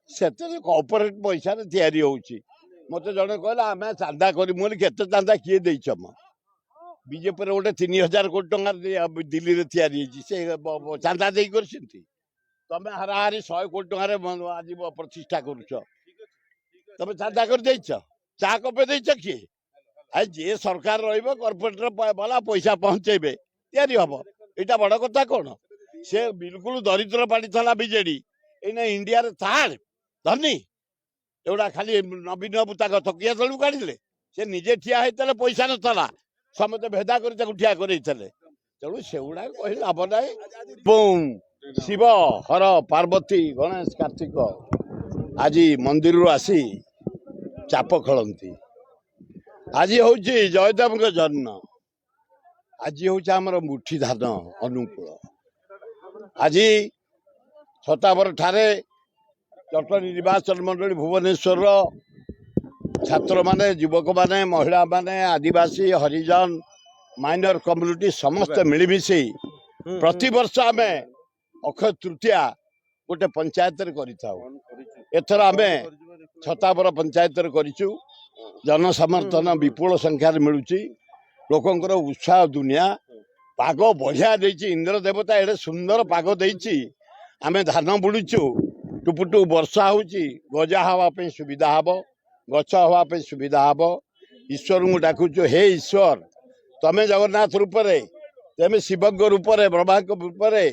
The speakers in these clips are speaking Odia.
ସେଥିରେ କର୍ପୋରେଟ ପଇସାରେ ତିଆରି ହେଉଛି। ମୋତେ ଜଣେ କହିଲା, ଆମେ ଚାନ୍ଦା କରି। ମୁଁ କହିଲି, କେତେ ଚାନ୍ଦା କିଏ ଦେଇଛ ମ? ବିଜେପିର ଗୋଟେ 3000 କୋଟି ଟଙ୍କାରେ ଦିଲ୍ଲୀରେ ତିଆରି ହେଇଛି, ସେ ଚାନ୍ଦା ଦେଇ କରିଛନ୍ତି। ତମେ ହାରାହାରି 100 କୋଟି ଟଙ୍କାରେ ଆଜି ପ୍ରତିଷ୍ଠା କରୁଛ, ତମେ ଚାନ୍ଦା କରିଦେଇଛ? ଚା କପେ ଦେଇଛ କିଏ? ଆ ଯିଏ ସରକାର ରହିବ, କର୍ପୋରେଟର ବାଲା ପଇସା ପହଞ୍ଚେଇବେ, ତିଆରି ହବ। ଏଇଟା ବଡ କଥା କଣ? ସେ ବିଲକୁଲ ଦରିଦ୍ର ପାର୍ଟି ଥିଲା ବିଜେଡି, ଏଇନା ଇଣ୍ଡିଆରେ ଥାର୍ଡ ଧନୀ। ଏଗୁଡ଼ା ଖାଲି ନବୀନ ବାବୁ ତାଙ୍କ ତକିଆ ତଳକୁ କାଢିଲେ। ସେ ନିଜେ ଠିଆ ହେଇଥିଲେ, ପଇସା ନଥିଲା, ସମସ୍ତେ ଭେଦା କରି ତାକୁ ଠିଆ କରେଇଥିଲେ। ତେଣୁ ସେଗୁଡ଼ା କହି ଲାଭ ନାହିଁ। ଏବଂ ଶିବ, ହର, ପାର୍ବତୀ, ଗଣେଶ, କାର୍ତ୍ତିକ ଆଜି ମନ୍ଦିରରୁ ଆସି ଚାପ ଖେଳନ୍ତି। ଆଜି ହଉଛି ଜୟଦେବଙ୍କ ଜନ୍ମ। ଆଜି ହଉଛି ଆମର ମୁଠି ଧାନ ଅନୁକୂଳ। ଆଜି ଛତାବର ଠାରେ ଜଟଣୀ ନିର୍ବାଚନ ମଣ୍ଡଳୀ ଭୁବନେଶ୍ୱରର ଛାତ୍ରମାନେ, ଯୁବକମାନେ, ମହିଳାମାନେ, ଆଦିବାସୀ, ହରିଜନ, ମାଇନର କମ୍ୟୁନିଟି ସମସ୍ତେ ମିଳିମିଶି ପ୍ରତିବର୍ଷ ଆମେ ଅକ୍ଷୟ ତୃତୀୟା ଗୋଟେ ପଞ୍ଚାୟତରେ କରିଥାଉ। ଏଥର ଆମେ ଛତାବର ପଞ୍ଚାୟତରେ କରିଛୁ। ଜନସମର୍ଥନ ବିପୁଳ ସଂଖ୍ୟାରେ ମିଳୁଛି, ଲୋକଙ୍କର ଉତ୍ସାହ ଦୁନିଆ। ପାଗ ବଢ଼ିଆ ଦେଇଛି, ଇନ୍ଦ୍ର ଦେବତା ଏଡ଼େ ସୁନ୍ଦର ପାଗ ଦେଇଛି। ଆମେ ଧାନ ବୁଣୁଛୁ, ଟୁପୁ ଟୁପୁ ବର୍ଷା ହେଉଛି, ଗଜା ହେବା ପାଇଁ ସୁବିଧା ହେବ, ଗଛ ହେବା ପାଇଁ ସୁବିଧା ହେବ। ଈଶ୍ୱରଙ୍କୁ ଡାକୁଛୁ, ହେ ଈଶ୍ୱର, ତମେ ଜଗନ୍ନାଥ ରୂପରେ, ତମେ ଶିବଙ୍କ ରୂପରେ, ବ୍ରହ୍ମାଙ୍କ ରୂପରେ,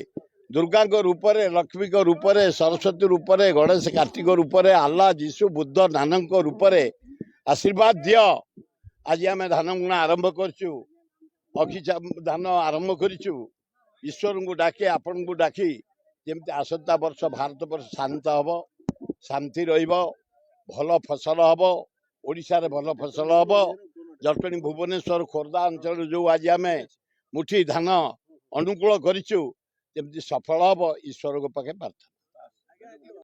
ଦୁର୍ଗାଙ୍କ ରୂପରେ, ଲକ୍ଷ୍ମୀଙ୍କ ରୂପରେ, ସରସ୍ୱତୀ ରୂପରେ, ଗଣେଶ କାର୍ତ୍ତିକ ରୂପରେ, ଆଲ୍ଲାହ, ଯୀଶୁ, ବୁଦ୍ଧ, ନାନକଙ୍କ ରୂପରେ ଆଶୀର୍ବାଦ ଦିଅ। ଆଜି ଆମେ ଧାନ ବୁଣା ଆରମ୍ଭ କରିଛୁ, ଅଖି ଧାନ ଆରମ୍ଭ କରିଛୁ। ଈଶ୍ୱରଙ୍କୁ ଡାକି, ଆପଣଙ୍କୁ ଡାକି, ଯେମିତି ଆସନ୍ତା ବର୍ଷ ଭାରତ ବର୍ଷ ଶାନ୍ତ ହବ, ଶାନ୍ତି ରହିବ, ଭଲ ଫସଲ ହବ, ଓଡ଼ିଶାରେ ଭଲ ଫସଲ ହବ। ଜଟଣୀ, ଭୁବନେଶ୍ୱର, ଖୋର୍ଦ୍ଧା ଅଞ୍ଚଳରେ ଯୋଉ ଆଜି ଆମେ ମୁଠି ଧାନ ଅନୁକୂଳ କରିଛୁ, ଯେମିତି ସଫଳ ହବ, ଈଶ୍ୱରଙ୍କ ପାଖେ ପ୍ରାର୍ଥନା।